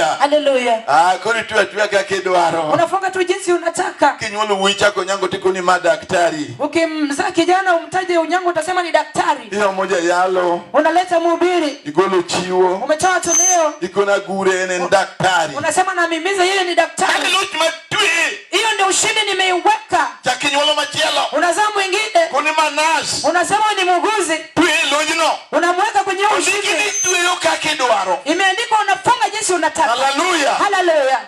Haleluya. Haleluya. Ah, koro itwe atweya kaka idwaro. Unafunga tu jinsi unataka. Kinyuolo wuoyi chako nyango tikoni ma daktari. Ukimzaa kijana umtaje unyango utasema ni daktari. Iomo jayalo. Unaleta mhubiri. Igolo chiwo. Umetoa toleo. Ikona gure en en daktari. Unasema namimiza yeye ni daktari. Mano loch matwe. Hiyo ndio ushindi nimeiweka. Chak inyuolo machielo. Unazaa mwingine. Koni ma nas. Unasema ni muuguzi. Twe lojno. Unamweka kwenye huo Ondiki ushindi. ni tweyo kaka idwaro. Imeandikwa unafunga jinsi unataka. Haleluya. Haleluya.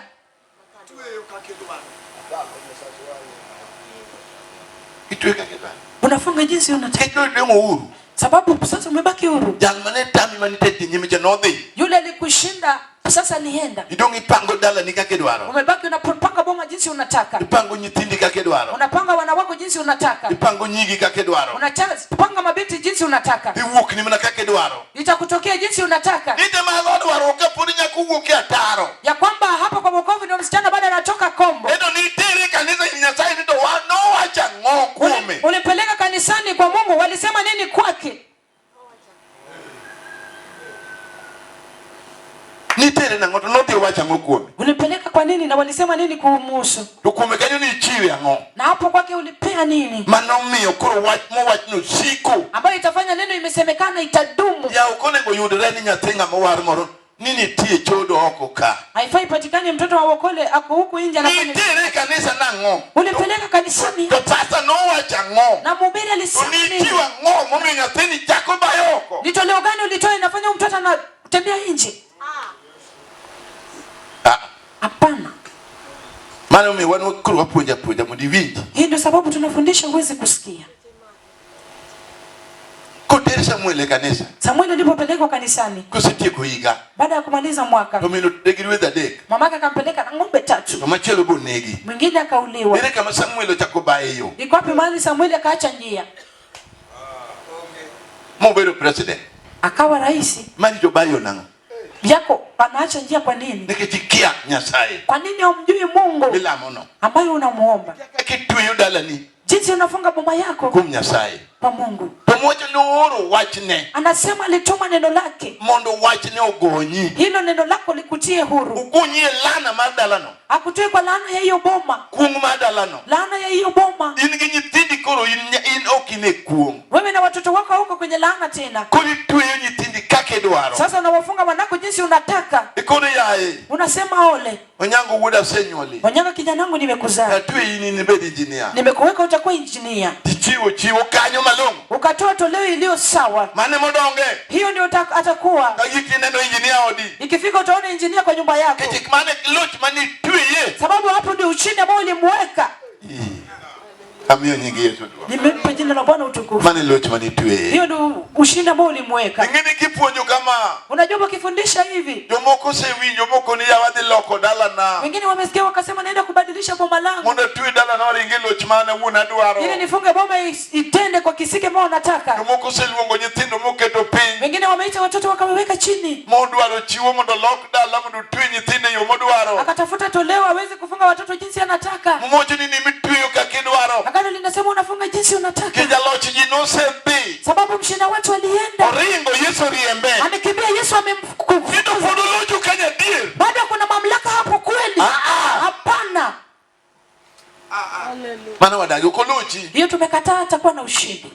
Itwe kaka idwaro. Unafunga jinsi unataka. Nikech koro idong' uhuru. Sababu sasa umebaki huru. Jal mane tami manitie e nyime cha nodhi. Yule alikushinda sasa alienda. Idong' ipango dalani kaka idwaro. Umebaki unapanga boma jinsi unataka. Ipango nyithindi kaka idwaro. Unapanga wana wako jinsi unataka. Ipango nyigi kaka idwaro. Unapanga mabinti jinsi unataka. Iwuokni mana kaka idwaro. Itakutokea jinsi unataka. Nite ma dwaro kapod nyako wuok e ataro. Ya kwamba hapa kwa wokovu ndio msichana bado anatoka kombo. Ento nitere e kanisa ir Nyasaye ni to wa nowacho ang'o kuome. Ulimpeleka kanisani kwa Mungu, walisema nini kwake? Nitere nang'o to nodhi owacho ang'o kuome. Ulimpeleka kwa nini na walisema nini kumuhusu? To kuome kanyo nichiwe ang'o. Na hapo kwake ulipea nini? Manomiyo koro wach mowachno siko. Ambayo itafanya neno imesemekana itadumu. Yaw konego yudre ni nyathi ng'ama owar moro ni nitie chodo oko ka. Haifai patikane mtoto wa wokole ako huku nje anafanya. Nitere e kanisa nang'o. Ulimpeleka kanisani To pasta nowacho ang'o. na mhubiri To alisema nini? nichiwo ang'o momiyo nyathini chako bayo oko. Ni toleo gani ulitoa inafanya huyu mtoto anatembea nje? Ah, Hapana. Mano omiyo wan koro wapuonjo apuonja mondo iwinji. Hii ndio sababu tunafundisha huwezi kusikia. Koter Samuel e kanisa. Samuel alipopelekwa kanisani Kosetieko higa. baada ya kumaliza mwaka, To min otere gi rwedhi adek. mamake akampeleka na ng'ombe tatu, To machielo bonegi. mwingine akauliwa. Ere kama Samuel ochako baye yo. Iko wapi mahali Samuel akaacha njia Mobedo president. akawa rais? Mani to bayo nang'o? Yako anaacha njia kwa nini? Nikech ikia Nyasaye. Kwa nini haumjui Mungu Milamono. ambaye unamuomba? Kaka itweyo dalani Jinsi unafunga boma yako kuom Nyasaye. kwa Mungu. To mwacho nooro wachne Anasema alituma neno lake, mondo wachne ogonyi. hilo neno lako likutie huru, Ogonyi e lana mar dalano. akutoe kwa laana ya hiyo boma, Kuong' mar dalano. laana ya hiyo boma. In gi nyithindi koro in, in ok in e kuong'. Wewe na watoto wako hauko kwenye laana tena. Koro itweyo nyithindi kaka idwaro. Sasa unawafunga wanako jinsi unataka, Ikoro yaye unasema ole Onyango wuoda asenyuoli. Onyango, kijana wangu, nimekuzaa, Atweyi in ibed engineer. nimekuweka utakuwa injinia, Tichiwo chiwo kanyo malong'o. ukatoa toleo iliyo sawa, Mane modonge. hiyo ndio atakuwa. Ka gik tineno engineer odi. Ikifika utaona injinia kwa nyumba yako, Nikech mane loch mane itweye. sababu hapo ndio ushindi ambao ulimweka. Amiyo nying Yesu duong'. Nimempa jina la Bwana utukufu. Mane loch mane itweye. Hiyo ndio ushindi ambao ulimweka. Ing'eni kipuonjo kama Unajua, ukifundisha hivi, jomoko osewinjo moko ni yawa dhi loko dalana wengine wamesikia wakasema, naenda kubadilisha boma langu mondo atwe dalana oring e loch mane wuon adwaro. ili nifunge boma itende kwa kisiki ambao nataka. Jomoko oseluongo nyithindo moketo piny Wengine wameita watoto wakawaweka chini, modwaro chiwo mondo olok dala mondo otwe nyithindo e yo modwaro. akatafuta toleo aweze kufunga watoto jinsi anataka. Mowacho ni nimitweyo kaka idwaro. Agano linasema unafunga jinsi unataka, Kijaloch ji nosedhi. sababu mshinda watu alienda, Oringo Yesu oriembe. amekimbia, Yesu amemfukuza. Nito pod olocho kanyo adier. Bado kuna mamlaka hapo kweli? Ah, ah. Hapana, Mano wadagi ok olochi. hiyo tumekataa. Hatakuwa na ushindi,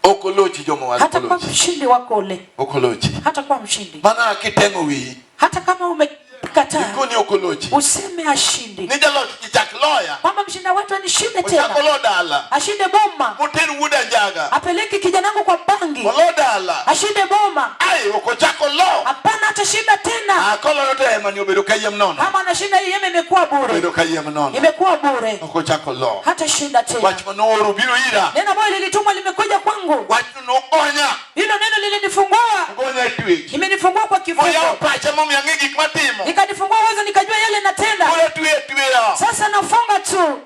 Ok olochi joma wal hatakuwa olochi. mshindi wako ule, Ok olochi. hatakuwa mshindi Mana kiteng'o wiyi. hata kama umekataa, Ikoni ok olochi. useme ashindi, Ni jaloch ji chak loya. kwamba mshinda watu anishinde Ochak tena, olo dala. ashinde boma, Moter wuod anjaga. apeleke kijana wangu kwa bangi, Olo dala. ashinde boma. Ai ok ochak olo. Hapana, atashinda tena. Ah, koloyo to hema ni obedo kayiem nono. Kama anashinda hii yeme imekuwa bure, Obedo kayiem nono. imekuwa bure, Ok ochak olo. hatashinda tena. Wach manooro biro ira. Neno ambalo lilitumwa limekuja kwangu, Wachno nogonya. hilo neno lilinifungua, Ogonya e twech. imenifungua kwa Moyawo kifungo, pacha momiyo ang'e gik matimo. ikanifungua uwezo, nikajua yale natenda. Koro atweyo atweya. Sasa nafunga tu,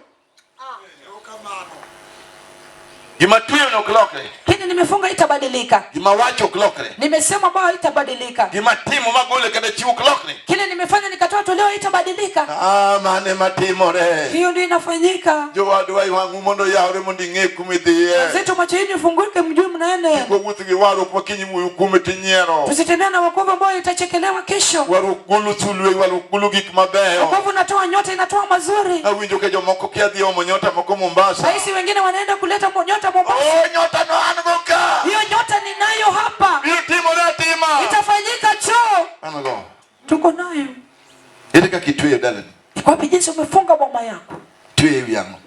Gima tweyo no ok lokre. lakini nimefunga itabadilika. Gima wacho ok lokre. Nimesema ambayo haitabadilika, Gima timo magole kata chiwo ok lokre. kile nimefanya nikatoa watu leo itabadilika. Ah, mane matimore. Hiyo ndio inafanyika. Jowadwa wang'u mondo oyawre mondo ing'e kuma idhiye. Zetu macho yenu ifunguke, mjue mnaenda. Kik wawuoth gi warruok ma kiny iwuoyo kuome tinyiero. Tusitembea na wokovu ambao itachekelewa kesho. Warruok golo sulwe, warruok golo gik mabeyo. Wokovu unatoa nyota, inatoa mazuri. Awinjo ka jomoko kia dhi omo nyota moko Mombasa. Rahisi wengine wanaenda kuleta nyota Mombasa. Oh, nyota no an go ka. Hiyo nyota ninayo hapa, Biro timore atima. itafanyika tu. An go. Tuko nayo. Ere kaka itweyo dalani? Iko wapi jinsi umefunga boma yako? Tweyo ewi ang'o?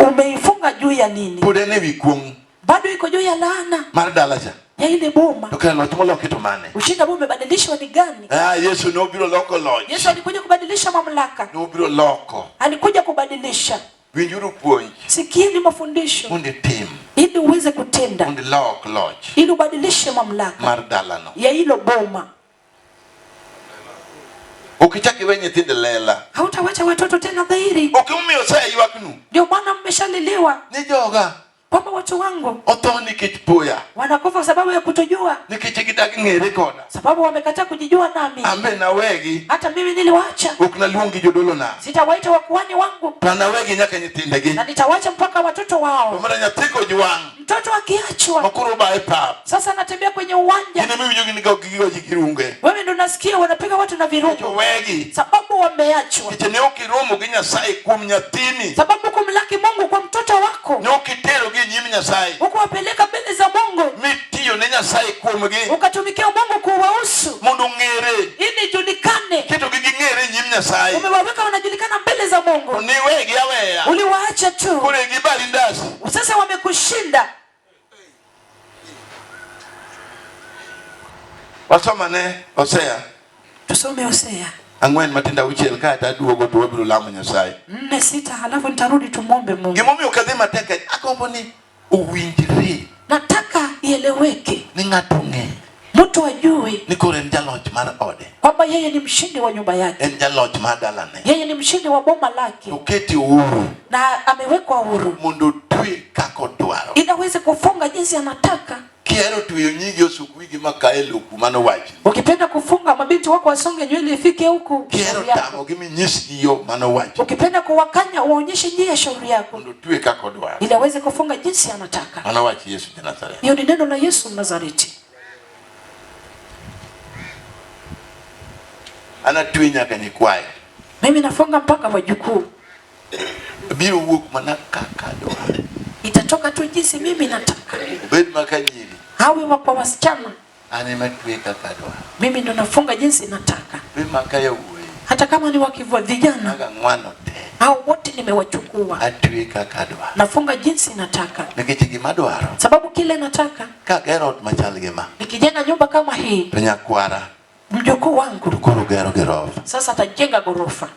Umeifunga juu ya nini? Pod en ewi kuong' Bado iko juu ya laana mar dala cha. ya ile boma. To kare loch moloki to mane? Ushindi ambao umebadilishwa ni gani? Ah, Yesu nobiro loko loch. Yesu alikuja kubadilisha mamlaka, Nobiro loko. alikuja kubadilisha. Winjuru puonj Sikieni mafundisho mondo itim, ili uweze kutenda, mondo ilok loch ili ubadilishe mamlaka mar dalano. ya hilo boma. Ok ichak iwe nyithindo lela. Hautawacha watoto tena dhahiri. Ok emomiyo oseywaknu Ndio maana mmeshaliliwa ni joga kwamba watu wangu otho nikech poya, wanakufa kwa sababu ya kutojua, nikech gidagi ng'ere koda. sababu wamekataa kujijua nami. An be nawegi, Hata mimi niliwaacha, ok naluongi jodolona, sitawaita wakuhani wangu to anawegi nyaka nyithindegi. na nitawacha mpaka watoto To wao. mana nyathi kojwang' Mtoto akiachwa makoro obaye pap, sasa anatembea kwenye uwanja, in ema iwinjo gi gigo ji girunge. wewe ndo unasikia wanapiga watu na Nikech virungu, owegi, sababu wameachwa, nikech ne ok iromo gi Nyasaye kuom nyathini, sababu kumlaki Mungu kwa mtoto wako, ne ok iterogi e nyim Nyasaye, hukuwapeleka mbele za Mungu, mitiyo ne Nyasaye kuomgi ukatumikia Mungu kuwahusu, mondo ong'ere, ili ijulikane. ketogi ging'ere e nyim Nyasaye. Umewaweka wanajulikana mbele za To Mungu, niwegi aweya, uliwaacha tu, koro gibari ndas. sasa wamekushinda. Wasomane Hosea Tusome Hosea 4:6 kaeto aduogo to wabiro lamo Nyasaye. 4:6, halafu nitarudi tumwombe Mungu. Gimomiyo ok adhi matek, agombo ni owinjre Nataka ieleweke, ni ng'ato ong'e mtu ajue ni koro en jaloch mar ode, kwamba yeye ni mshindi wa nyumba yake, en jaloch mar dalane. yeye ni mshindi wa boma lake, To okete uhuru na amewekwa huru mondo otwe kaka odwaro. ili aweze kufunga jinsi anataka. Kihero tweyo nyigi osuk wigi maka e loku mano wachni. Ukipenda kufunga mabinti wako wasonge nywele ifike huku, Kihero shauri yako. tamogi minyisgi yo mano wachni. Ukipenda kuwakanya uwaonyeshe njia ya shauri yako, Mondo otwe kaka odwaro. ili aweze kufunga jinsi anataka. Mano wach Yesu ja Nazareth. Hiyo ni neno la Yesu Mnazareti. An atwe nyaka nyikwayo. Mimi nafunga mpaka wajukuu, Biro wuok mana kaka adwaro. itatoka tu jinsi mimi nataka. Obed maka nyiri, Awe wa kwa wasichana, an ema atwe kaka adwaro. mimi ndo nafunga jinsi nataka, Obed maka yawuoyi, hata kama ni wakivua vijana maka ng'wano te, au wote nimewachukua, atwe kaka adwaro. nafunga jinsi nataka, Nikech gima adwaro, sababu kile nataka, kagero ot machal gi ma, nikijenga nyumba kama hii, to nyakwara mjukuu wangu to koro gero gorofa. sasa atajenga ghorofa.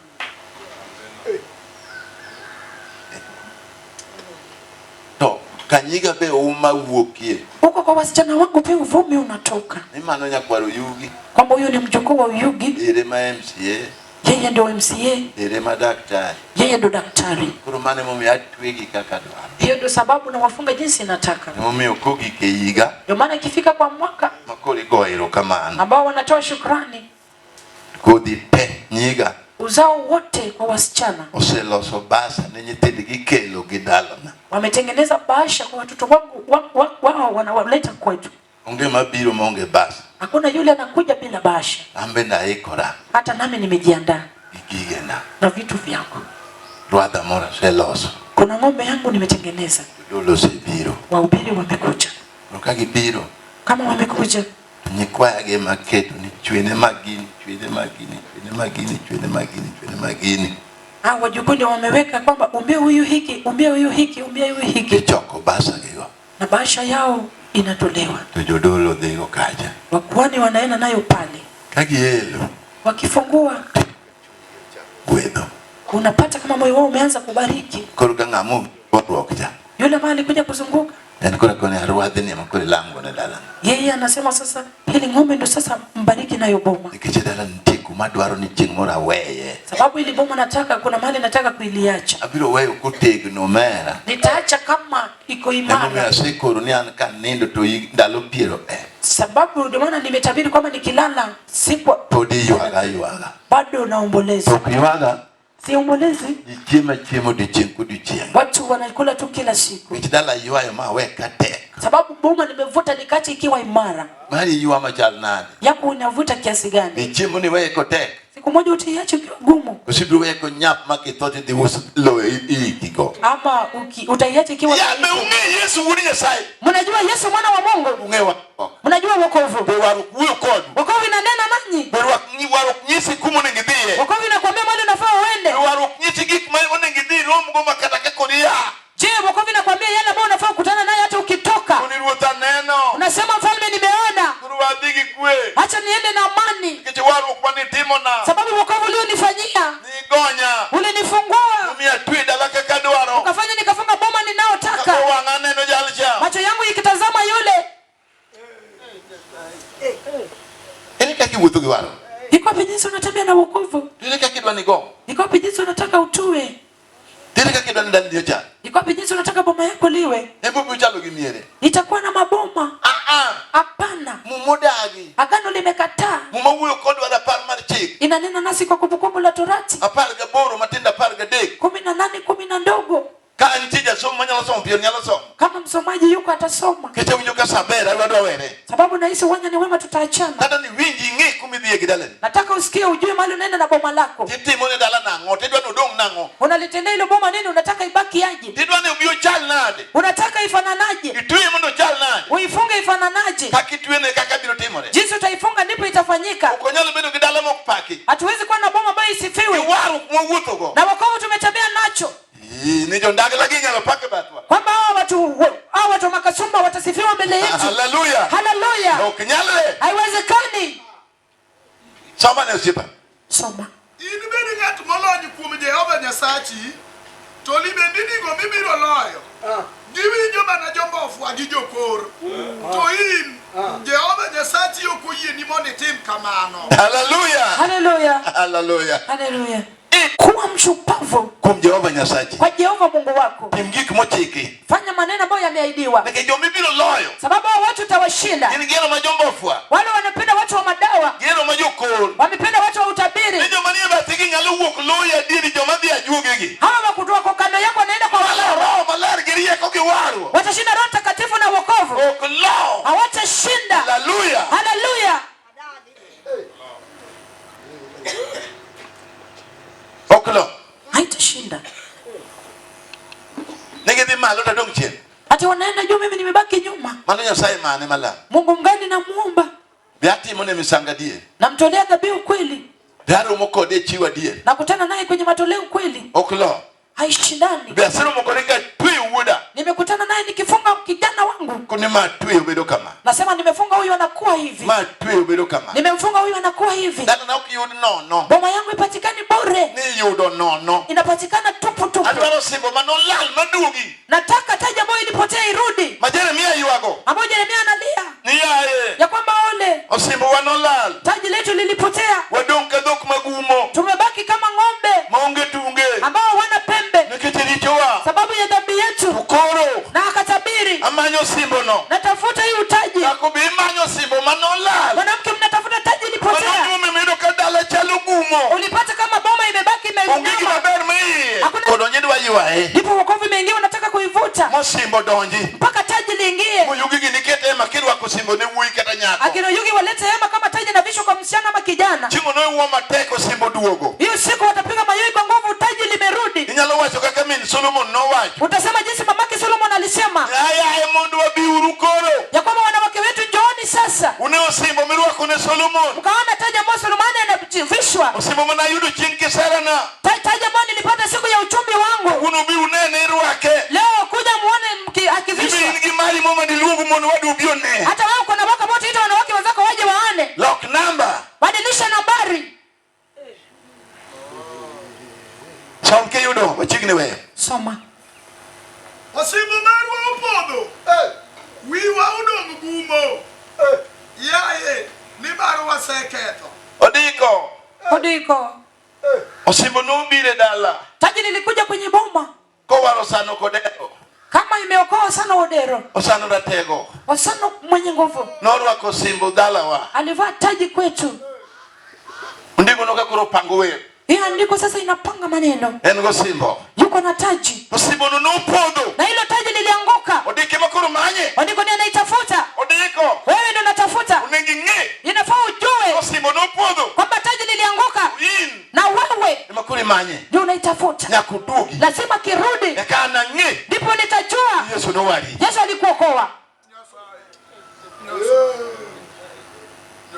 To kanyiga be uma wuokie, Huko kwa wasichana wangu pia uvumi unatoka ni mano nyakwar Oyugi, kwamba huyu ni mjukuu wa Uyugi, ere ma MCA, yeye ndio MCA, ere ma daktari. yeye ndio daktari. Koro mano emomiyo atwegi kaka adwaro. Hiyo ndio sababu nawafunga jinsi nataka. Emomiyo kogik e higa, Ndio maana ikifika kwa mwaka ma koro igoyo erokamano, ambao wanatoa shukrani, kodhi te nyiga uzao wote kwa wasichana oseloso basa ne nyithindgi kelo gi dalana. wametengeneza bahasha kwa watoto wangu wao wanawaleta kwetu. Onge mabiro maonge basa. Hakuna yule anakuja bila bahasha. An bende aikora Hata nami nimejiandaa gi gigena. na vitu vyangu. Rwadha moro aseloso. Kuna ng'ombe yangu nimetengeneza, Jodolo osebiro. wahubiri wamekuja. To ka gibiro, Kama wamekuja, to nyikwaya ema aketo ni chwene magini, chwene magini, chwene magini, chwene magini, chwene magini. hao wajukuu ndio wameweka kwamba umbie huyu hiki, umbie huyu hiki, umbie huyu hiki, Gichoko basa gigo. na bahasha yao inatolewa. To jodolo dhigo kacha. Wakuhani wanaenda nayo pale, Ka gielo, wakifungua gwedho. unapata kama moyo wao umeanza kubariki. Koro ka ng'ama orwak cha, Yule ambaye alikuja kuzunguka En koro koni arwadhni ema koro ilamgo ne dalani. Yeye anasema sasa hili ng'ombe ndo sasa mbariki nayo boma, Nikech e dala nitie kuma dwaro ni chieng' moro aweye. sababu ili boma nataka, kuna mahali nataka kuiliacha, Abiro weyo kotegno omera. nitaacha kama iko Emomiyo imara, asekoro ni an kanindo to ndalo piero sababu ndio maana nimetabiri kwamba nikilala siku pod iywaga aywaga. bado naomboleza, To ok ywaga, siombolezi. ji chiemo achiema odiochieng' kodiochieng'. Watu wanakula tu kila siku, Nikech dala ywayo ma awe ka tek. sababu boma nimevuta nikache ikiwa imara. Mari ywa machal nade? Yako unavuta kiasi gani? Be chiemo ni weye kotek. Siku moja utaiacha ukiwa gumu, Koso ibiro weye konyap ma kitho tidhi us lowo iikigo. ama utaiacha ikiwa Ya be dhaifu. ung'e Yesu wuod Nyasaye. Mnajua Yesu mwana wa Mungu, Ung'e warruok. mnajua wokovu. Be warruok wuoyo kodu. Wokovu inanena nanyi, Be warruok nyisi kuma onego idhiye. wokovu inakwambia mahali unafaa Be uende. warruok nyisi gik ma onego idhi iromgo ma kata ka kodi ia. Je, wokovu inakwambia yale ambayo unafaa kukutana nayo hata ukitoka. Koni ruoth aneno. Unasema mfalme, nimeona, Koro wadhi gi kwe. acha niende na amani, Nikech warruok manitimona. sababu wokovu ulionifanyia Nigonya. ulinifungua, Omiyo atwe dala kaka adwaro. ukafanya nikafunga boma Kaka ninayotaka, wang'a neno jal cha. macho yangu ikitazama yule. Ere kaka iwuotho gi warruok? Iko wapi jinsi unatembea na wokovu? To ere kaka idwa ni go? Iko wapi jinsi unataka utue? To ere kaka idwa ni dalani ochal? Iko wapi jinsi unataka boma yako liwe? En be obiro chalo gi miere. Itakuwa na maboma? Ah ah. Hapana, Muma odagi. agano limekataa. Muma wuoyo kodwa rapar mar chik. Inanena nasi kwa kumbukumbu la Torati 18 matindo 13. 18 kumi na ndogo. Ka nitie jasomo manyalo somo piyo nyalo somo. Kama msomaji yuko atasoma, Nikech awinjo ka sa ber adwa were. sababu nahisi uwanja ni wema, tutaachana. Kata ni winji ing'e kuma idhiye gi dalani. Nataka usikie, ujue mahali unaenda na boma lako. Titimo ne dala nang'o? Tidwa ni odong' nang'o? Unalitendea hilo boma nini? Unataka ibaki aje? Tidwa ni obi ochal nade? Unataka ifananaje? Itweye mondo ochal nade? Uifunge ifananaje? Kaka itwene kaka biro timore. Jinsi utaifunga ndipo itafanyika. Ok onyal bedo gi dala mok paki. Hatuwezi kuwa na boma ambayo Gi isifiwe, warruok mwawuothogo. na wokovu tumetembea nacho, Ii, Ni jondagla gi inyalo pak e bathwa. kwamba hawa watu wa makasumba watasifiwa mbele yetu. Haleluya. Haleluya! Ok nyalre. Haiwezekani. Soma ne osiepa. Soma. In bed ng'at molony kuom Jehova Nyasachi, to libendinigo mibiro loyo, giwinjo mana jombofwa gi jokor. To in, Jehova Nyasachi ok oyieni mondo itim kamano. Haleluya. Haleluya, Haleluya. haleluya. Kuwa mshupavu Kuom Jehova Nyasachi. kwa Jehova Mungu wako, Tim gik mochiki. fanya maneno ambayo yameahidiwa, Nikech jomibiro loyo sababu hao watu utawashinda. gin geno ma jombofwa, Wale wanapenda watu wa madawa, geno ma jokor. wamependa watu wa utabiri. Ni joma nie bathgi nyalo wuok loyi adieri joma dhi ajuogegi. Hawa wakutoka kwa kando yako wanaenda kwa Malo waganga, Roho Maler gi rieko gi warruok. watashinda Roho Mtakatifu na wokovu, Ok lo. hawatashinda. Haleluya. Haleluya, Ok lo. haitashinda. Ne gidhi malo to adong' chien. Hata wanaenda juu, mimi nimebaki nyuma. Mano Nyasaye mane malam. Mungu mgani namuomba? Be atimo ne misango adier. Namtolea dhabihu kweli, Be aromo kode e chiwo adier. nakutana naye kwenye matoleo kweli, Ok lo. haishindani. Be aseromo kode ka tweyo wuoda. Nimekutana naye nikifunga kijana wangu, Koni ma tweyo bedo kama. nasema nimefunga huyu anakuwa hivi, Ma tweyo bedo kama. nimemfunga huyu anakuwa hivi. Dalana ok yud nono. Boma yangu ipatikani bure, Ni yudo nono. inapatikana tupu tupu. Adwaro simbo manolal maduogi. Nataka taji ambayo ilipotea irudi, Ma Jeremia ywago. ambayo Yeremia analia Ni yaye. ya kwamba ole, Osimbo wa nolal. taji letu lilipotea, Wadong' ka dhok magumo. tumebaki kama ng'ombe Maonge tunge. ambao wana pembe Nikech richowa. sababu ya dhambi yetu. Koro Na akatabiri, amanyo simbono. natafuta hii utaji. Nyako be imanyo simbo manolal. Mwanamke, mnatafuta taji ilipotea, Manonyuomi miyudo ka dala chalo gumo. ulipata kama boma imebaki Onge gima imeinama, ber miye. Hakuna- Kodonje dwa ywaye. ndipo wokovu imeingia, unataka kuivuta Mosimbo donji. mpaka taji liingie. Moyugi gini ket ema kirwako simbo ne wuoyi kata nyako. Akina Yugi walete hema kama taji inavishwa kwa msichana ama kijana. Chieng'o noiwuo matek osimbo duogo. Hiyo siku watapiga mayowe kwa nguvu, taji limerudi. Inyalo wacho kaka min Solomon nowacho. Utasema jinsi mamake Solomon alisema Yaye mondo wabiuru koro. ya kwamba wanawake wetu njooni sasa Une osimbo mirwako ne Solomon. mkaona taji ambayo Solomoni anavishwa, Osimbo mana ayudo chieng' kiserana. taji ambayo nilipata siku ya uchumbi wangu. Un ubi unene irwake. Leo kuja muone Ibe akivishwa. in gi mari mo mandiluong mondo wadu obi one. Hata wewe uko na wako moto, ita wanawake wenzako waje waone. Lok namba. Badilisha nambari. Som kiyudo machiegni weyo. Soma. Osimbo marwa nopodho. Wiwa odong' gumo. Yaye, nimar waseketho. Odiko. Odiko. Osimbo nobiro e dala. Taji lilikuja kwenye boma. Kowaro Osano Kodero. Kama imeokoa Osano Odero. Osano Ratego. Osano mwenye nguvu. Norwako osimbo dalawa. Alivaa taji kwetu. Ndiko noka koro pango wer. Hiyo andiko sasa inapanga maneno. En gosimbo. Yuko na taji. Osimbo no nopodho. Na hilo taji lilianguka. Odike makoro manye. Andiko ndiye anaitafuta. Odiko. Wewe ndio unatafuta. Onego ing'e. Inafaa ujue Osimbo nopodho. kwamba taji lilianguka. In. Na wewe Ema koro imanye. ndio unaitafuta. Nyaka oduogi. Lazima kirudi. Eka anang'e. Ndipo nitajua Yesu nowari. Yesu alikuokoa.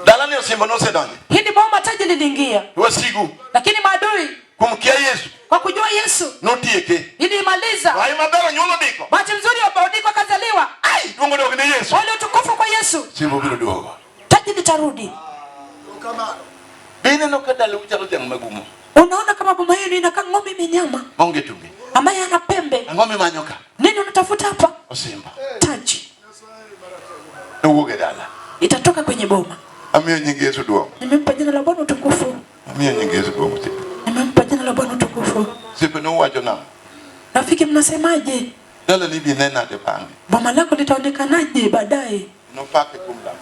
Dalani osimbo nosedonjo. Hii ni boma taji liliingia. Wasigu. Lakini maadui Kuom kia Yesu. kwa kujua Yesu Notieke. ilimaliza. Ai maber onyuolo Odiko. Bahati nzuri Odiko akazaliwa. Ai duong' odog ne Yesu. Wale utukufu kwa Yesu. Osimbo biro duogo. Taji litarudi. Kamano. Be ineno ka dalau chalo dhiang' magumo. Unaona kama boma yenu inakaa ng'ombe imenyama Maonge tunge. ambaye ana pembe. Ang'o mimanyo ka? Nini unatafuta hapa? Osimbo. Taji Nowuok e dala. itatoka kwenye boma. Amiyo nying Yesu duong'. Nimempa jina la Bwana utukufu. Amiyo nying Yesu duong'. Osiepe. Nimempa jina la Bwana utukufu. Osiepe nowacho nang'o? Rafiki, mnasemaje? Dalani bi ne nade bang'e? Boma lako litaonekanaje baadaye? Nopake kuom lamo.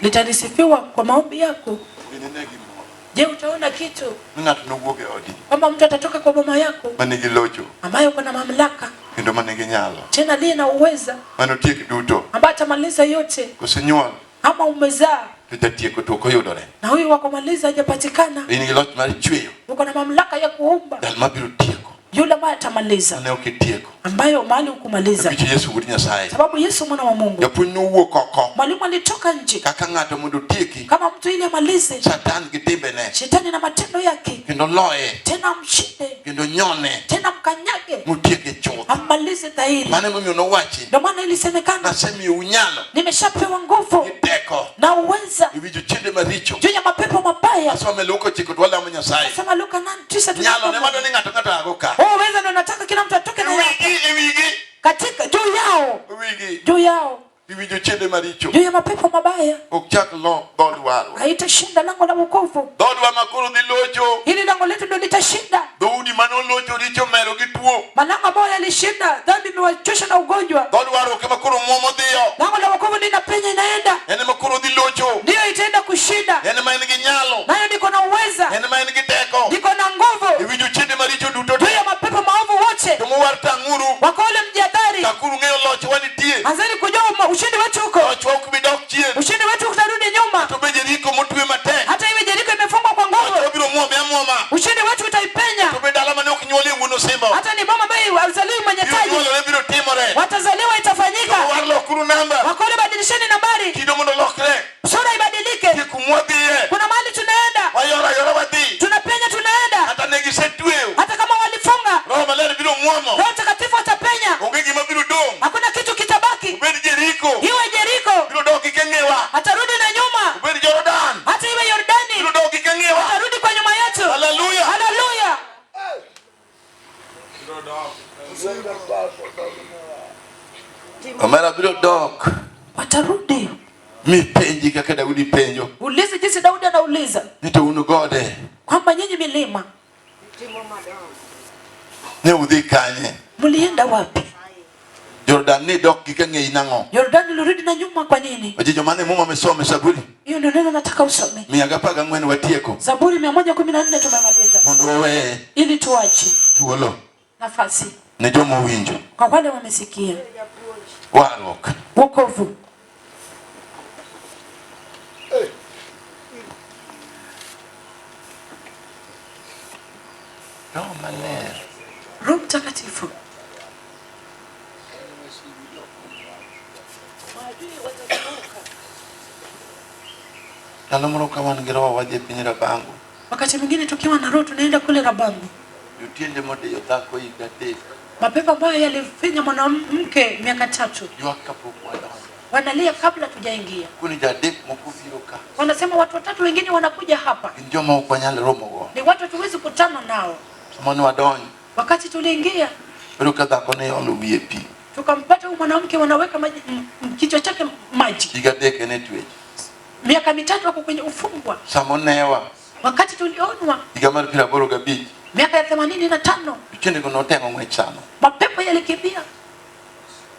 Litalisifiwa kwa maombi yako. Ginine gimoro. Je, utaona kitu Ni ng'ato nowuok e odi kwamba mtu atatoka kwa boma yako manigi locho ambayo kuna mamlaka kendo manigi nyalo tena aliye na uweza manotiek duto ambaye atamaliza yote, kosenyuol ama umezaa to jatieko to ok oyudore. na huyu wa kumaliza hajapatikana, In gi loch mar chweyo uko na mamlaka ya kuumba jal mabiro tieko yule ambaye atamaliza, mane ok itieko. ambayo mahali hukumaliza, Nikech Yesu wuod Nyasaye. sababu Yesu mwana wa Mungu. Japuonj nowuok oko Mwalimu alitoka nje kaka ng'ato mondo otieki kama mtu ili amalize Satan gi timbene shetani na matendo yake, kendo loye tena amshinde, kendo nyone tena mkanyage, motieke chuth. ammalize dhahiri. Mano emomiyo nowachi Ndio maana ilisemekana, nasemiyou nyalo nimeshapewa nguvu gi teko na uweza ewi jochiende maricho. juu ya mapepo mabaya. Asome Luka ochiko to walamo Nyasaye. Sema Luka 8:9 Nyalo ne tunaomba. madwa ni ng'ato ng'ato ago ka. Huo uweza ndio nataka kila mtu atoke E na yake wigi e wigi katika juu yao, e wigi juu yao, ewi jochiende maricho. juu ya mapepo mabaya. Ok chak lo dhood warwa. Haitashinda lango la wokovu. Dhoodwa ma koro dhi locho. Hili lango letu ndio litashinda. Dhoudi manolocho richo mero gi tuo. Malango ambayo yalishinda dhambi imewachosha na ugonjwa. Dhood warruok ema koro muomo dhiyo. Lango la wokovu linapenya, inaenda En ema koro dhi locho. ndiyo itaenda kushinda, En ema en gi nyalo. nayo niko na uweza, En ema en gi teko. niko na nguvu E wi jochiende maricho duto juu te. ya mapepo maovu wote. To mowar tang'uru. Wakole mjadhari, Chakuru ng'eyo lochwa nitie. anzeni kujua ushindi wetu uko, Lochwa ok bi dok chien. ushindi wetu utarudi nyuma. To be Jeriko motwe matek. Hata iwe Jeriko imefungwa kwa Lochwa nguvu, biro muome amuoma. ushindi wetu utaipenya. To be dala mane ok nyuolie wuon osimbo. Hata ni mama ambaye hazaliwi mwenye Biro taji, nyuolore biro timore. watazaliwa, itafanyika. Mowar lokuru namba. Wakole, badilisheni nambari, Kido mondo olokre. sura ibadilike. Nitie kumwadhiye. Kuna mahali tunaenda, Wayoro ayora wadhi. tunapenya, tunaenda. Kata ne gisetweyo. Hata kama walifunga, Roho Maler biro muomo. Roho Mtakatifu atapenya, Onge gima biro dong'. hakuna kitu kitabaki. Obed Jeriko. Iwe Jeriko, Biro dok gi keng'ewa. atarudi na nyuma. Obed Jordan. Hata iwe Yordani, Biro dok gi keng'ewa. atarudi kwa nyuma yetu. Hallelujah. Haleluya! Omera biro dok Watarudi. mi penji kaka Daudi penjo Ulize jinsi Daudi anauliza ni to un gode kwamba nyinyi milima ne udhi kanye? mlienda wapi? Jordan ni dok gi kang'eyi nang'o? Yordani lirudi na nyuma kwa nini? Oje joma ne muma misome Zaburi Hiyo ndio neno nataka usome. 114 watieko Zaburi 114 tumemaliza, mondo waweye ili tuache thuolo nafasi ne joma owinjo kwa wale wamesikia. warruok. Wokovu. Roho Maler Roho Mtakatifu. Ndalo moro ka wan gi roho wadhi e piny Rabango. Wakati mwingine tukiwa na roho tunaenda kule Rabango. Jotiende modiyo dhako higa adek Mapepo ambayo yalifinya mwanamke miaka 3 ywak kapok wadonjo. wanalia kabla tujaingia. Kuni jadek moko biro ka. Wanasema watu watatu wengine wanakuja hapa, Gin joma ok wanyal romogo. ni watu hatuwezi kutana nao. Sama ne wadonjo, Wakati tuliingia yudo ka dhako ne olo wiye pi. Tukampata huyu mwanamke wanaweka maji kichwa chake maji. Higa 3 en e twech. Miaka 3 ako kwenye ufungwa. Sama onewa. Wakati tulionwa Higa mar 85. miaka ya 85, Jochiendego noteng'o ng'wech sano. mapepo yalikimbia.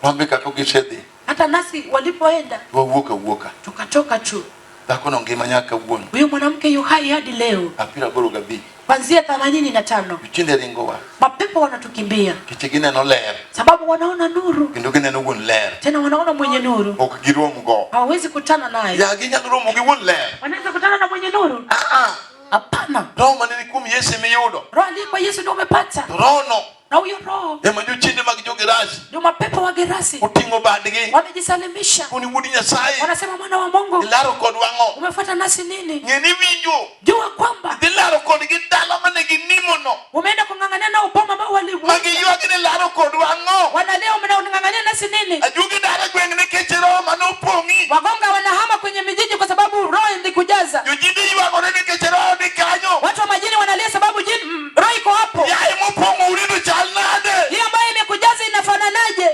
Wan be kaka gisedhi. Hata nasi walipoenda Wawuok awuoka. tukatoka tu. Dhakono ngima nyaka kawuono. Huyu mwanamke yu hai hadi leo, 85. kuanzia 85. Jochiende ringowa. Mapepo wanatukimbia Nikech gineno ler. sababu wanaona nuru, Kendo gineno wuon ler. tena wanaona mwenye nuru, Ok girom go. hawawezi kutana naye. Ya ginyalo romo gi wuon ler. Wanaweza kutana na mwenye nuru? Ah, ah. Hapana. Roho mane ni kuom Yesu emiyudo. Roho aliye kwa Yesu ndio umepata, To rohono na huyo roho ema jochiende mag jo-Gerasi ndio mapepo wa Gerasi oting'o badgi. wamejisalimisha, Koni wuod Nyasaye. wanasema mwana wa Mungu, Ilaro kodwa ang'o? umefuata nasi nini? Ng'e ni winjo. Jua kwamba Idhi laro kodgi dala mane ginimono. umeenda kung'ang'ania nao boma ambao Ma wali giywak ni laro kodwa ang'o? wanalia, mnang'ang'ania nasi nini? Ajuogi dala gweng' nikech roho manopong'i. Wagonga wanahama kwenye mijiji kwa sababu roho ilikujaza. Jojinde ywagore nikech roho ni kanyo. Watu wa majini wanalia sababu jini, roho iko hapo. Yaye mopong'o urido chal nade? Hii ambayo imekujaza inafananaje?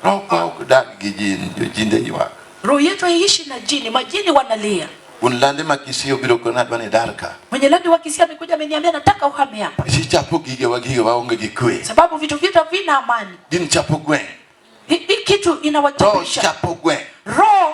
Roho ka ok dag gi jin, jojinde ywak. Roho yetu haiishi na jini, majini wanalia. Wuon lande ma Kisii obiro kona adwa ni dar ka. Mwenye landi wa Kisii amekuja ameniambia nataka uhame hapa, Kisii chapo gigewa gigewa onge gi kwe. sababu vitu vyetu havina amani. Din chapo gweng'. Hii kitu Roho inawachapisha chapo gweng'. roho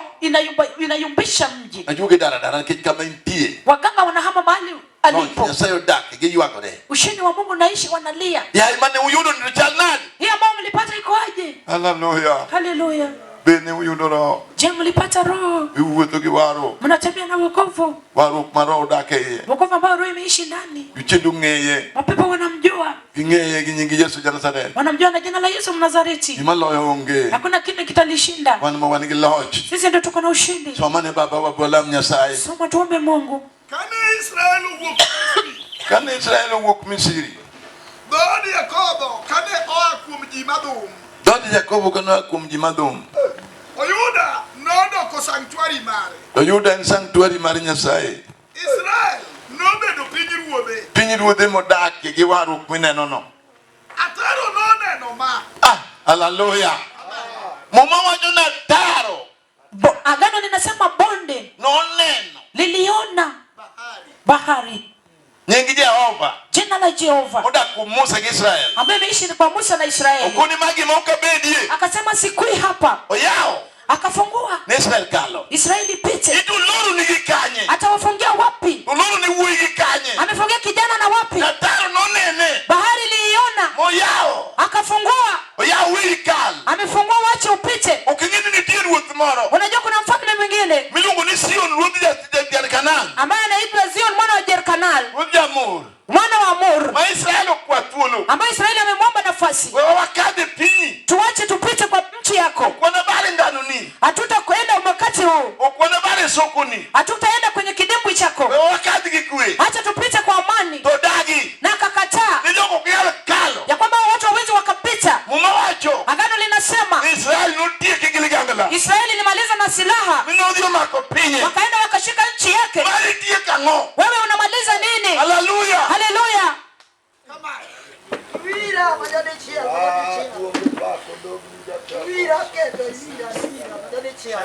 inayumbisha mji. Ajuogi dara dara nikech kama intie. Waganga wanahama mahali Loch alipo. Nyasaye odak giywagore. Ushindi wa Mungu naishi, wanalia. Yaye mane uyudo ni chal nade? Hii ambayo mlipata iko aje? Haleluya. Haleluya. Bende uyudo roho. Je, mlipata roho? Iwuotho gi warruok. Mnatembea na wokovu, Warruok ma roho odak e iye. wokovu ambao roho imeishi ndani. Jochiende ong'eye. Mapepo wanamjua, Ging'eye gi nying Yesu ja Nazareth. wanamjua na jina la Yesu Mnazareti. Gima loyo onge. Hakuna kitu kitalishinda. Wan ma wan gi loch. Sisi ndio tuko na ushindi. Somane baba wa walam Nyasaye. Soma, tuombe Mungu. Kane Israel owuok Misri, Kane Israel owuok Misri, dhood Yakobo kane oa kuom ji madhum, dhood Jakobo kane oa kuom ji madhum, Oyuda nodoko sanctuary mare. to Yuda en sanctuary mar Nyasaye. Israel nobedo pinyruodhe. Pinyruodhe modakie gi warruok minenono. Ataro noneno ma. Ah, haleluya. Muma wacho ni ataro Agano linasema bonde noneno liliona bahari. nying Jehova Jina la Jehova modak kuom Musa gi Israel. ambaye imeishi kwa Musa na Israeli, Okoni ma gima ok abedie. akasema sikui hapa, Oyawo akafungua ne Israel kalo. Israeli pite. Ituloro nigi kanye? Atawafungia wapi? Tuloro ni wuoyi gi kanye? Amefungia kijana na wapi? Ataro nonene Bahari iliiona, moyawo. akafungua. Oyawo weri kal. Amefungua, wache upite. Ok ing'e ni nitie ruoth moro Unajua kuna mfalme mwingine miluongo ni Sion ruodh Jarkanan, ambaye anaitwa Zion mwana wa Jerkanal, ruodh Jamur, mwana wa Amor, ma Israel okwa thuolo. ambaye Israeli amemwomba nafasi. Wewa wakadh e pinyi. Tuache tupite kwa nchi yako, Ok wanabar e nganoni. hatutakwenda wakati huu, Ok wanabar e sokoni. hatutaenda kwenye kidimbwi chako. Wewa wakadh gi kwe. Acha tupite kwa amani. To dagi Na akakataa ni jogo ok nyal kalo. ya kwamba watu hawawezi wakapita. Muma wacho Agano linasema ni Israel notieki gi ligangla. Israeli ilimaliza na silaha, Mi nodhi omako pinye. wakaenda wakashika nchi yake. Mari tiek ang'o? Wewe unamaliza nini? Haleluya. Haleluya! Kama Wira majani chia, majani chia. Wira kete, wira, wira, majani chia.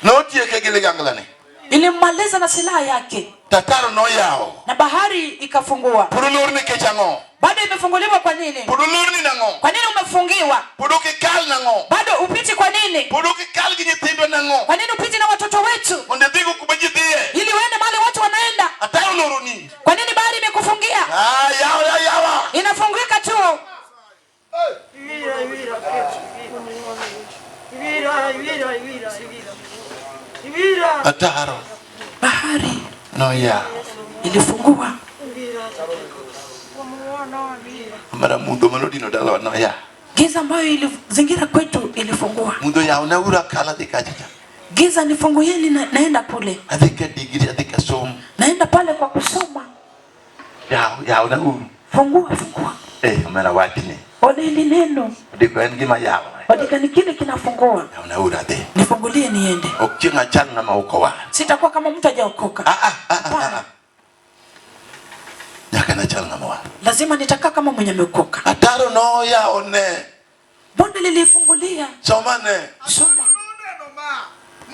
Notieke gi liganglane. Ilimmaliza na silaha yake, Tataro noyawo. na bahari ikafungua. Pod olor nikech ang'o? Bado imefunguliwa kwa nini? Pod olorni nang'o? Kwa nini umefungiwa? Pod ok ikal nang'o? Bado upiti kwa nini? Pod ok ikal gi nyithindwa nang'o? Kwa nini upiti na watoto wetu Mondo idhigo kuma ji dhiye. ili uende mahali watu wanaenda? Ataro oloroni. Kwa nini bahari imekufungia? Ah, yawa yawa. Inafungika tu. Wira, wira, kete, wira. Wira, wira, wira, wira. Wira, Ataro Bahari noyawo. ilifungua. wira. Mara mudho manodino dalawa noyawo. Giza ambayo ilizingira kwetu ilifungua. Mudho yawo nauru akal adhi kacha cha. Giza nifungueni, naenda kule, Adhi ka digri, adhi ka somo. naenda pale kwa kusoma. Yawo, yawo nauru. Fungua, fungua. Eh, omera wachni. Ona hili neno Odiko en gima yawo. odika ni kile kinafungua. Yawo nauru adhi. Nifungulie niende, Ok chieng' achal ng'ama ok owar. sitakuwa kama mtu hajaokoka. Ah, ah, ah, ah, ah. Nyaka nachal ng'ama owar. Lazima nitakaa kama mwenye ameokoka. Ataro noyawone. Bonde lilifungulia. Somane. Soma. Noneno ma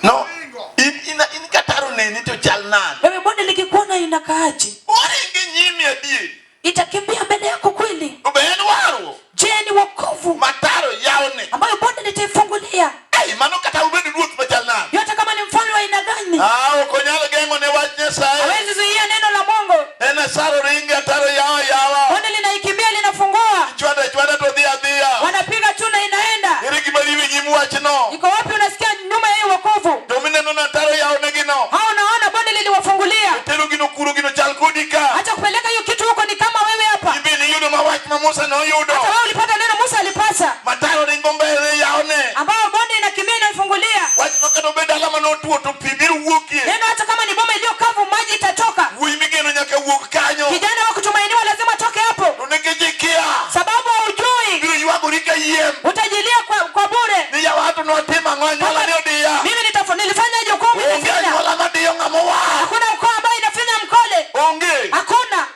No. moringo. In kataro neni to chal nade? Wewe bonde likikuona inakaaje? Oringo e nyimi adier. Itakimbia mbele yako kweli? To be en warruok? Je, ni wokovu Mataro yawne. ambayo bonde litaifungulia? Ai, mano kata ubed ruoth machal nade? Yote kama ni mfalme wa aina gani, Ah, ok onyal geng'o ne wach Nyasaye. hawezi zuia neno la Mungu. En asaro ringe ataro yawa yawa. Bonde linaikimbia, linafungua, Ichwado achwada to dhi adhiya. wanapiga tuna, inaenda. Ere gima riwe nyim wachno? Iko wapi? Unasikia nyuma ya hiyo wokovu? To mineno ni ataro yawnegino. Hao unaona bonde liliwafungulia. Tero gino kuro gino chal kodi ka. Hata kupeleka hiyo kitu huko ni kama wewe hapa. In bende iyudo ma wach ma Musa noyudo. Hata wewe ulipata neno Musa alipata, Mataro ringo mbele yawne. ambayo bonde inakimbia inaifungulia Wach ma kata obed dala manotuo to pi biro wuokie. neno. Hata kama ni boma iliyo kavu, maji itatoka. Wuoyi migeno nyaka wuog kanyo. Kijana wa kutumainiwa lazima atoke hapo, To nikech ikia. sababu haujui, Biro ywagori kayiem. utajilia kwa bure. Ni yawa to notimo ang'o anyuola ne odiya. Mimi nilifanya jukumu, Onge nilifanya. anyuola madiyo ng'ama owar. Hakuna ukoo ambayo inafinya mkole, Onge. hakuna,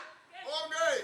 Onge.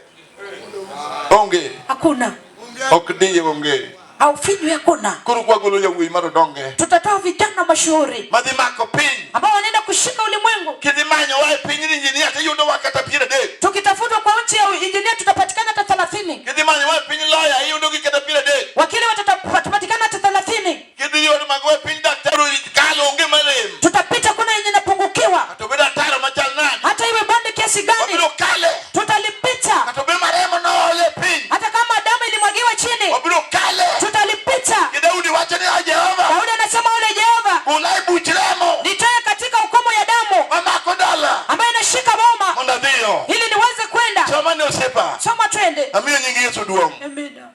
Onge. hakuna, Onge. Ok diye onge. haufinywi, hakuna. Koro kwagolo yawuoyi mar odonge. Tutatoa vijana mashuhuri Madhi mako piny. ambao wanaenda kushika ulimwengu. Kidhi manyowa e piny ni injinia tiyudowa kata 30. Tukitafutwa kwa nchi ya injinia tutapatikana hata 30, Kidhi manyowa e piny lawyer iyudogi kata 30. wakili watapatikana hata 30. Kidhi yudo magowa e piny daktari kalo onge marem. Tutapita, kuna yenye inapungukiwa, Kata obed ataro machal nade. hata iwe bonde kiasi gani, Wabiro kale. tutalipita. Kata obed maremo nool e piny. Hata kama damu ilimwagiwa chini, Wabiro kale. tutalipita. Ki Daudi wacho ni a Jehova. Daudi anasema ule Jehova, Gola e buch remo. nitoe katika hukumu ya damu Mamako dala. ambayo inashika boma, Mondo adhiyo. ili niweze kwenda. Soma ne osiepa. Soma, twende. Amiyo nying Yesu duong'. Amina.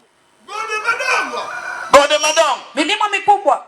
Gode madongo Gode madongo. Milima mikubwa,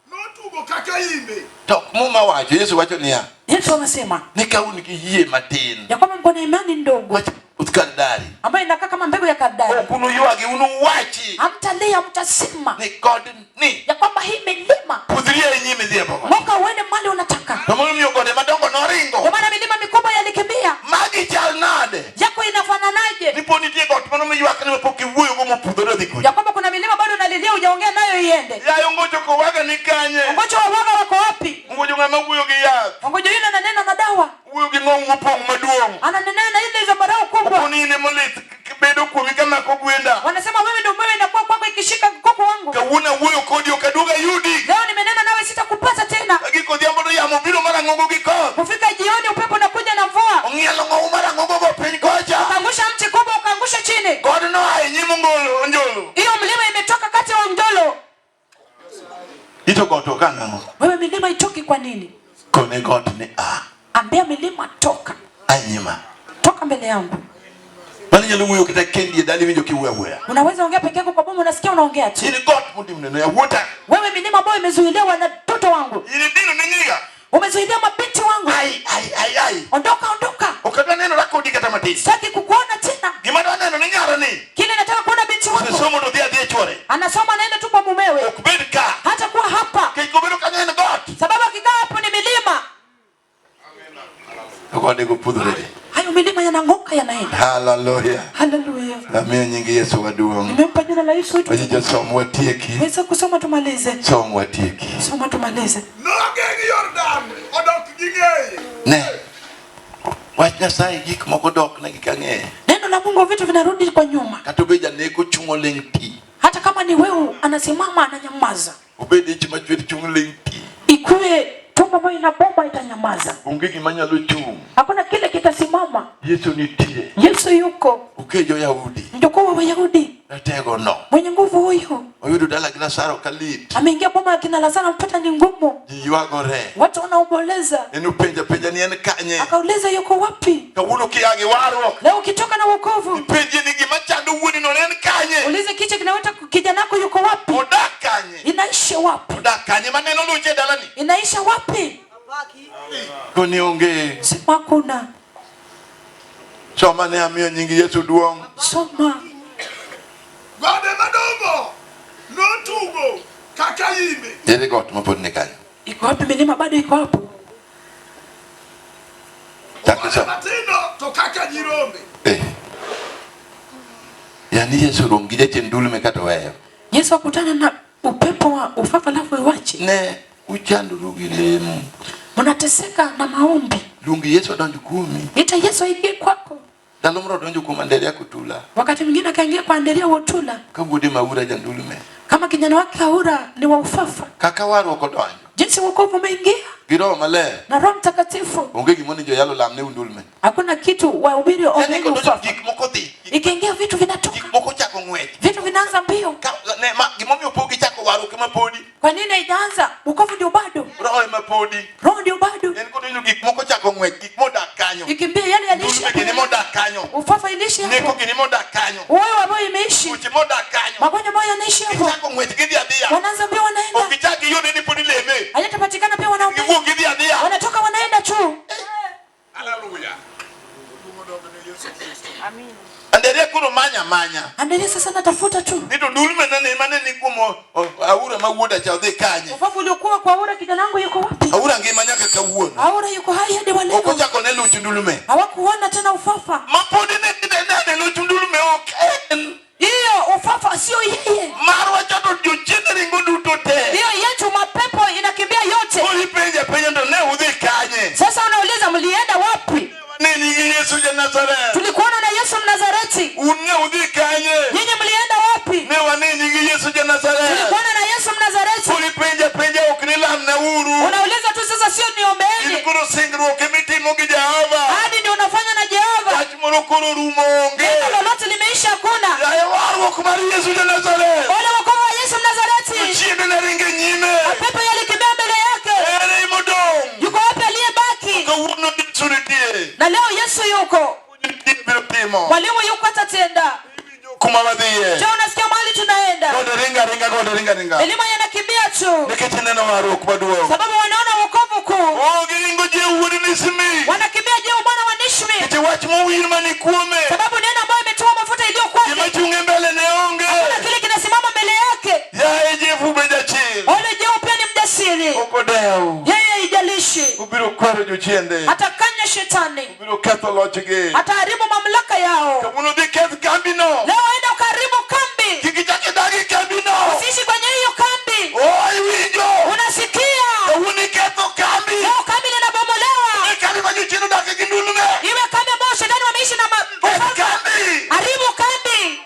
notugo kaka imbe. To Muma wacho, Yesu wacho niya, Yesu anasema ni ka un gi yie matin, ya kwamba mko na imani ndogo wach puoth kardali, ambayo inakaa kama mbegu ya kardali, ok unuywagi, unuwachi hamtalia, hamtasema ni god ni ya kwamba hii milima pudhri e nyime dhi e boma. moka uende mali unataka. To momiyo gode madongo noringo, Ndio maana milima mikubwa yalikimbia. magi chal nade? Yako inafananaje? Ni pod nitie got mano miywak ni mapok iwuoyogo mopudhore odhi kucha. Ya kwamba kuna milima bado unalilia, hujaongea nayo iende. Yaye ongocho kowaga ni kanye? Ongocho wa waga wako wapi? Ongocho ng'ama wuoyo gi yath, Ongojo yule ananena na dawa, wuoyo gi ng'ong mopong' maduong'. ananena na ile zambarau kubwa. Opo ni in emolit bedo kuomi kamako gwenda. Wanasema wewe ndio wewe, inakuwa kwako ikishika kuku wangu. Kawuono awuoyo kodi ok aduog ayudi. Leo nimenena nawe, sitakupata tena. Agiko odhiambo to yamo biro marang'ongo gi koth. Kufika jioni, upepo unakuja na mvua, Ong'ielo ng'owu marang'ongo go piny kocha. ukaangusha mti kubwa, ukaangusha chini. God noa e nyim ongolo onjolo. Hiyo mlima imetoka kati ya Ondolo. Ito got ok ang'o? Wewe milima itoki kwa nini? Kone got ni a. Ambia milima toka, A nyima. toka mbele yangu. Mano inyalo wuoyo kata kendi e dala iwinjo kiwuoyo awuoya. Unaweza ongea peke yako kwa boma, unasikia unaongea tu. In got motimne no yawuota. Wewe milima ambayo imezuilia watoto wangu, In idino ne nyiga. umezuilia mabinti wangu, Ai ai ai ai. ondoka, ondoka, Ok adwa nenora kodi kata matin. sitaki kukuona tena. Gima adwa neno ni nyara ni. Kile nataka kuona binti wangu Osesomo to dhi adhiya e chuore. anasoma, anaenda tu kwa mumewe, Ok bed ka. hata kuwa hapa, Nikech kobedo kanyo en got. sababu akikaa hapo ni milima. To godego pudhore dhi. Hayo milima yanang'oka, yanaenda. Hallelujah. Haleluya, Amiyo nying Yesu maduong'. nimempa jina la Yesu wetu. Wajicho som watieki. Weza kusoma tumalize, Som watieki. soma tumalize. Nogeng' Jordan odok gi ng'eye. Ne. Wach Nyasaye gik moko dok negi kang'eye. Neno la Mungu, vitu vinarudi kwa nyuma. Kata obed janeko chung' oling' thi. Hata kama ni wewe, anasimama ananyamaza. Obed ich machwer chung' ling' thi. Ikuwe tumbo ambayo ina bomba itanyamaza, Onge gima nyalo chung'. hakuna kile kitasimama. Yesu nitie. Yesu yuko, Okejo Yahudi. mjukuu wa Wayahudi, Ratego no. mwenye nguvu huyu Oyudo dala gi Lazaro kalit. ameingia boma ya kina Lazaro, ampata ni ngumu, Ji ywagore. watu wanaomboleza. En openjo apenja ni en kanye. Akauliza yuko wapi? Kawuono kia gi warruok. Leo ukitoka na wokovu, Ipenje ni gima chando wuoni no ne en kanye. ulize kichwa kinaweta kijana wako yuko wapi, Odak kanye. inaishi wapi, Odak kanye maneno luche e dalani. inaisha wapi? Koni onge. Sema hakuna. Soma ne amiyo nying Yesu duong'. Soma. Gode madongo notugo kaka imbe. Ere got mapod ni kanyo. Iko wapi milima? Bado iko hapo. Chak Gode soma. matindo to kaka nyirombe. Eh. Sani Yesu rom gi jachien ndulme kata oweyo. Yesu akutana na upepo wa ufafa alafu iwache. Ne uchandoru gi lemo. Mnateseka na maombi. Luong Yesu odonj kuomi. Ita Yesu aingie kwako. Ndalo moro odonjo kuom Anderea Kotula. Wakati mwingine akaingia kwa Anderea Wotula. Ka wuode ma Aura jandulme. Kama kijana wake Aura ni wa ufafa. Kaka warruok odonjo. Jinsi wokovu umeingia. Gi Roho Maler. Na Roho Mtakatifu. Onge gima onego joyalo lam ne undulme. Hakuna kitu wahubiri Yani ombeni kodonjo ufafa. gik moko dhi. Ikiingia vitu vinatoka. Gik moko chako ng'wech. Vitu vinaanza mbio. Ka, ne, ma, gimomiyo pok gichako warruok ema podi. Kwa nini haijaanza? Wokovu ndio bado. Roho ema podi. Roho ndio bado. En kodonjo gik moko chako ng'wech, gik modak kanyo. Ikimbia yale yaliishi. Ndulme gini modak kanyo. Ufafa iliishi Neko hapo. gini modak kanyo. Uoyo ambayo imeishi. Tuoche modak kanyo. Magonjwa ambayo yanaishi hapo. Gichako ng'wech gidhi adhiya. Wanaanza mbio Ok wanaenda. gichak giyude ni pod ileme. Hayatapatikana pia wanaombea. Giwuok gidhi adhiya. Wanatoka wanaenda tu. Hallelujah. Anderea koro manya amanya. Angalia sasa natafuta tu. Ni to ndulme nane mane ni kuom Aura ma wuoda cha odhi kanye. Ufafu uliokuwa kwa Aura kijana wangu yuko wapi? Aura ngima nyaka kawuono. Aura yuko hai hadi wa Ok leo. ochako ne luch ndulme. Hawakuona tena ufafa. Ma pod ne ne luch ndulme ok en. Hiyo ufafa sio yeye. Marwa cha to jochiende ringo duto te. Hiyo yetu mapepo inakimbia yote. Koro ipenje apenja to ne udhi kanye. Sasa unauliza mlienda wapi? Ne nigi Yesu ja Nazareth. Tulikuona na Yesu Mnazareti. Un ne udhi kanye. Nyinyi mlienda wapi? Ne wane nyingi Yesu ja Nazareth. Tulikuona na Yesu Mnazareti. Koro ipenje apenja ok ni lamna uru. Unauliza tu sasa, sio In niombeeni. koro singruok emitimo gi Jehova. Ahadi ndio unafanya na Jehova. Wach moro koro rumo onge. Neno lolote limeisha hakuna. Yaye warruok mar Yesu ja Nazareth. Ole wokovu wa Yesu Mnazareti. Chiende ne ringo e nyime. Mapepo yalikimbia mbele yake. Ere modong'. Yuko wapi aliyebaki? Kawuono Yesu nitie. Na leo Yesu yuko. Nitie biro timo. Mwalimu yuko atatenda. Kuma wadhiye. Je, unasikia mahali tunaenda? Gode ringa ringa gode ringa ringa. Milima yanakimbia tu. Nikech ineno warruok maduong'. Sababu wanaona wokovu kuu. Oh, giringo je wuod Nismi. Wanakimbia je mwana wa Nishmi. Nikech wach mowir mani kuome. Sababu neno ambayo imetiwa mafuta iliyo kwake. Gima chung' e mbele ne onge. Hakuna kile kinasimama mbele yake. Yaye Jefu be jachir. Ole Jehu pia ni mjasiri. Ok odew. Yeye haijalishi. Obiro kwero jochiende. Atakanya shetani. Obiro ketho lochgi. Ataharibu mamlaka yao. Kawuono dhi keth kambino. Leo enda ukaharibu kambi. Kik ichak idag e kambino. Usiishi kwenye hiyo kambi. Oh, iwinjo. Unasikia? Kawuono iketho kambi. Leo kambi linabomolewa. Iwe kambi ma jochien odak gi ndulme. Iwe kambi ambayo shetani wameishi na Keth kambi. Haribu kambi.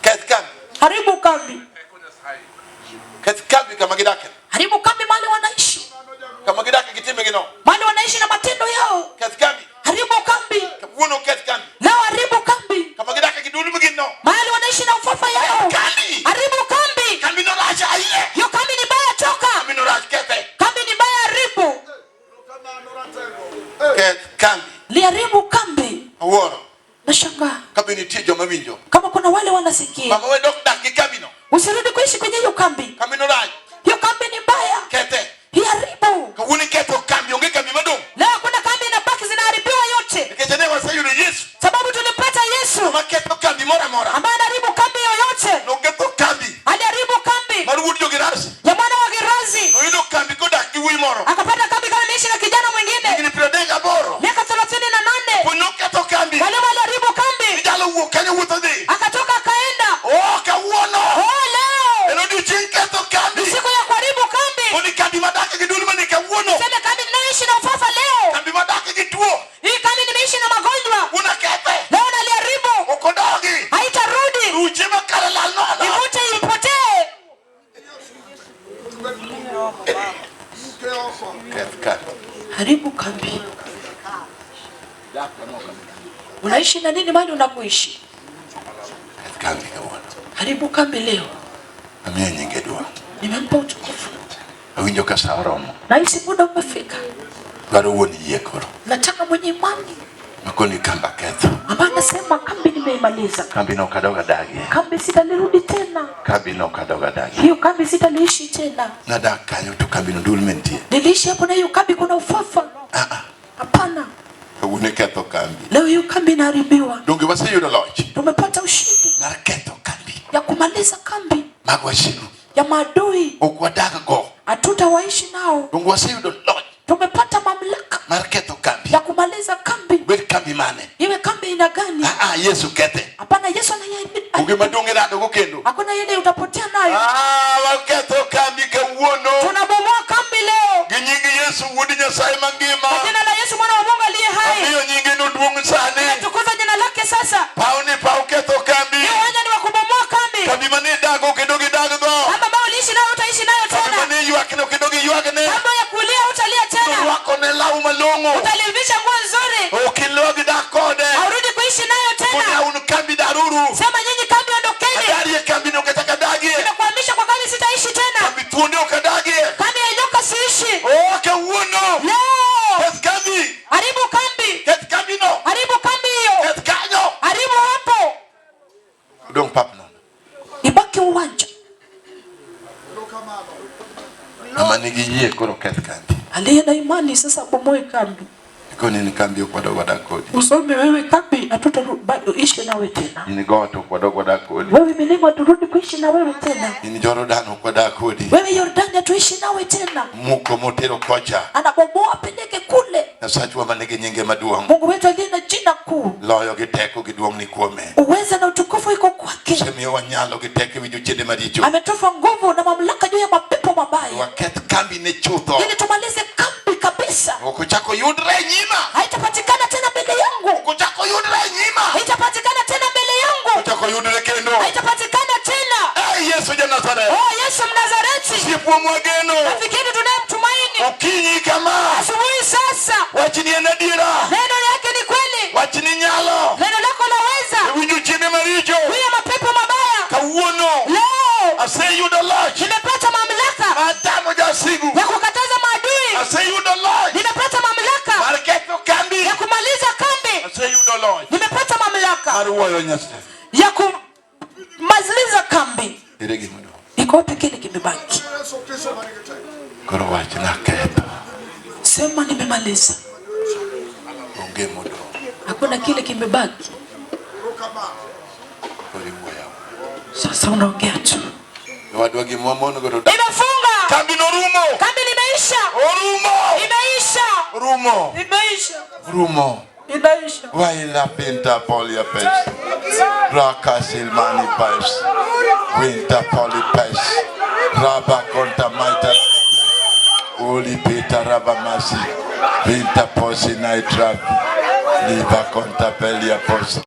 Keth kambi. Haribu kambi. Keth kambi kama gidake. Haribu kambi mahali wanaishi. Kama gidake gi timbegino. Mahali wanaishi na matendo yao. Keth kambi. Haribu kambi. Kawuono keth kambi. Leo haribu kambi. Kama gidake gi ndulmegino. Mahali wanaishi na ufafa yao. Kambi. Haribu kambi. Kambi no rach ahinya. Hiyo kambi ni baya, toka. Kambi no rach kethe. Kambi ni baya, haribu. Keth kambi. Liharibu kambi. Awuoro. Nashangaa Kabe nitie joma winjo. kama kuna wale wanasikia. Mama we dok dak gi kambino. Usirudi kuishi kwenye hiyo kambi. Kambi no rach. Hiyo kambi ni mbaya. Kethe. Iharibu. Kawuono iketho kambi onge kambi madong'. Leo hakuna kambi inabaki, zinaharibiwa yote. Nikech ne waseyudo Yesu. Sababu tulipata Yesu Ma ketho kambi moro amora. ambaye anaharibu kambi yoyote. Noketho kambi Aliharibu kambi mar wuod jo-Gerasi. ya mwana wa Gerazi. Noyudo kambi kodak gi wuoyi moro. Akapata kambi kama imeishi na kijana mwingine Higni 38. miaka 38. Pod noketho kambi. Mwalimu aliharibu kambi, Inyalo wuok kanyo wuotho dhi. akatoka akaenda. Oh, kawuono. Oh, leo En odiochieng' ketho kambi. ni siku ya kuharibu kambi. Koni kambi madake gi dul mani kawuono. Sema kambi ninayoishi na ufafa leo, Kambi madake gi tuo. hii kambi nimeishi na magonjwa, Una kethe. leo naliharibu, Ok odogi. haitarudi, Ruche makare lal nono. ivute ipotee. Keth kambi. Haribu kambi. Unaishi na nini mahali unapoishi? Keth kambi kawuono. Haribu kambi leo. Amiyo nyinge duong'. Nimempa utukufu. Awinjo ka sa oromo. Nahisi muda umefika. Dwaro wuon yie koro. Nataka mwenye imani Makoni kamba ketho. ambaye anasema kambi nimeimaliza, Kambi no ok adog adagie. kambi sitalirudi tena, Kambi no ok adog adagie. hiyo kambi sitaliishi tena. Nadak kanyo to kambi no dul mentie. Niliishi hapo na hiyo kambi kuna ufafa. Ah ah. Hapana, Kawuono iketho kambi. leo hiyo kambi inaharibiwa. Donge waseyudo loch Tumepata ushindi mar ketho kambi ya kumaliza kambi mag wasigu. ya maadui, Ok wadag go. hatutawaishi nao. Donge waseyudo loch Tumepata mamlaka mar ketho kambi ya kumaliza kambi Obed kambi mane? Iwe kambi aina gani? Ah, ah, Yesu kethe. Hapana, Yesu Onge maduong' iradogo kendo. Hakuna ile utapotea nayo. Ah, waketho kambi kawuono. Tunabomoa kambi leo Gi nying Yesu wuod Nyasaye mangima. kwa jina la Yesu mwana wa Mungu aliye hai. Amiyo nyinge noduong' sani. Tukuza jina lake sasa. Paw ni paw ketho kambi. Hiyo uwanja ni wa kubomoa kambi. Kambi mane idago kendo gidaggo. Kambi ambayo uliishi nayo utaishi nayo Kambi tena. mane ywakno kendo giywagne. Kambi ya kulia utalia tena. Rwako ne law malong'o. Utalivisha nguo nzuri. Ok ilog dak kode. Haurudi kuishi nayo Koni tena. un kambi daruru. Sema nyinyi kambi, ondokeni. Adarie kambi no kata kadagie. Nimekuhamisha kwa kambi, sitaishi tena. Kambi thuonde ok adagie. Kambi ya nyoka siishi. Oh, kawuono. Leo Keth kambi. haribu kambi, Keth kambi no. haribu kambi hiyo, Keth kanyo. haribu hapo, Odong' pap nono. ibaki uwanja. Ng'ama nigi yie koro keth kambi. Aliye na imani sasa abomoe kambi. Koni ni kambi ok wadog wadak kodi. Usome wewe kambi, hatutaishi nawe tena. In got ok wadog wadak kodi. Wewe milima, turudi kuishi na wewe tena. In Jordan ok wadak kodi. Wewe Yordani, hatuishi nawe tena. Muko motero kocha. Anabomoa apeleke kule. Nyasachwa manigi nyinge maduong'. Mungu wetu aliye na jina kuu, Loyo gi teko gi duong' ni kuome. uweza na utukufu iko kwake. Osemiyowa nyalo gi teko ewi jochiende maricho. Ametupa nguvu na mamlaka juu ya mapepo mabaya, Waketh kambi ne chutho. ili tumalize kambi kabisa. Ok ochako yudre e nyima. Haitapatikana tena mbele yangu, Ok ochako yudre e nyima. haitapatikana tena mbele yangu, Ochako yudre kendo. haitapatikana tena. Ei Yesu ja Nazareth. Oh, Yesu Mnazareti, Osiepwa mwageno. rafiki yetu tunayemtumaini, Okinyi kama. asubuhi sasa, Wachni en adiera. neno lake ni kweli, Wachni nyalo. neno lako laweza Ewi jochiende maricho. juu ya mapepo mabaya. Kawuono. Leo Aseyudo loch. nimepata mamlaka Mar tamo jasigu. ya kukataza maadui, Aseyudo loch. nimepata mamlaka Mar ketho kambi. ya kumaliza kambi, Aseyudo loch. nimepata mamlaka Mar wuoyo Nyasaye. ya kumaliza kambi. Ere gima duong'. Iko wapi kile kimebaki? Yesu Kristo manigi teko. Koro wachna ketho. Sema nimemaliza, Onge modong'. hakuna kile kimebaki. Erokamano. Koro iwuoyo. Sasa unaongea tu. Owadwa gima wamon godo dak. Nimefunga Kambi norumo. kambi, limeisha, Orumo. imeisha, Orumo. imeisha, Orumo. inaisha. Waila pinta polia pes. Raka silmani pes. Winta poli pes. Raba konta maita. Oli pita raba masi. Vinta posi naitrap. Liva konta pelia posi.